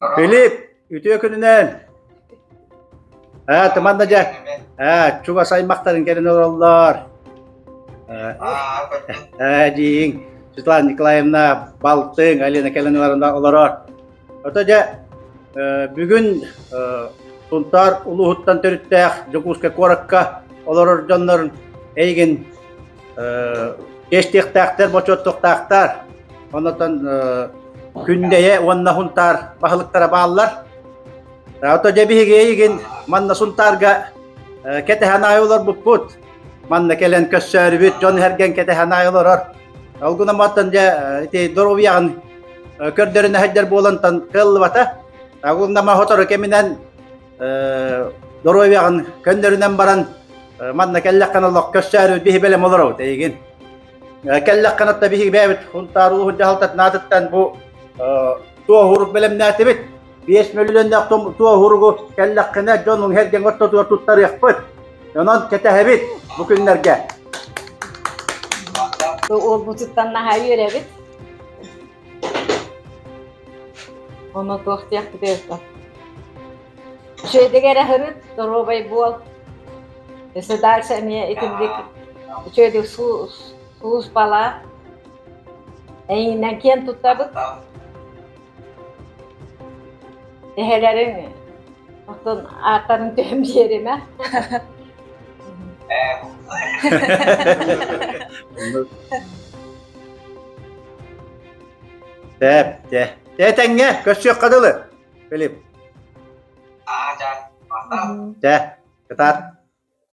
Филипп, үтүө күнүнэн! Ээ, тыманна дьэ, ээ, чугас аймахтарын кэлэн олороллор. Ээ, ээ, дьииҥ, Светлана Николаевна, балтыҥ Алина кэлэн олорор. Ото дьэ, бүгүн Сунтаар улууһуттан төрүттээх Дьокуускай куоракка олорор дьоннорун эйигин чиэстиэхтээхтэр, бочуоттуохтаахтар. Онотон Күндэйэ уонна Сунтаар баһылыктара бааллар. Ото дьэ биһиги эйигин манна Сунтаарга кэтэһэн аайы олорбуппут. Манна кэлэн көссөөрүбүт, дьон сэргэн кэтэһэн аайы олорор. Ол гынан мантан дьэ ити доруобуйаҕын көрдөрүнэ сылдьар буолантан кыаллыбата. Агулнама сотору кэминэн доруобуйаҕын көннөрүнэн баран манна кэллэххинэ олох көссөөрү биһи бэлэм олоробут эйигин. Кэллэххинэ отто биһиги бэйэбит Хунтаар улууһун дьаһалтатын аатыттан бу туоһурук бэлэмнээтибит. 5 мөлүйүөннээх туоһуругу кэллэххинэ дьон эргэн ортотугар туттарыахпыт. Онон кэтэһэбит бу күннэргэ. Уолбутуттан наһаа үөрэбит. Ону туох диэхпитий Үчүгэйдик эрэ сырыт, доруобай буол. Өссө дальше эмиэ итинник үчүгэйдик сулууспалаа. Эйигинэн киэн туттабыт. Эһэлэриҥ оттон ааттарын түһэн биэримэ. Тэп, тэ. Тэтэҥҥэ көрсүөххэ дылы, Филипп. Тэ, кытаат.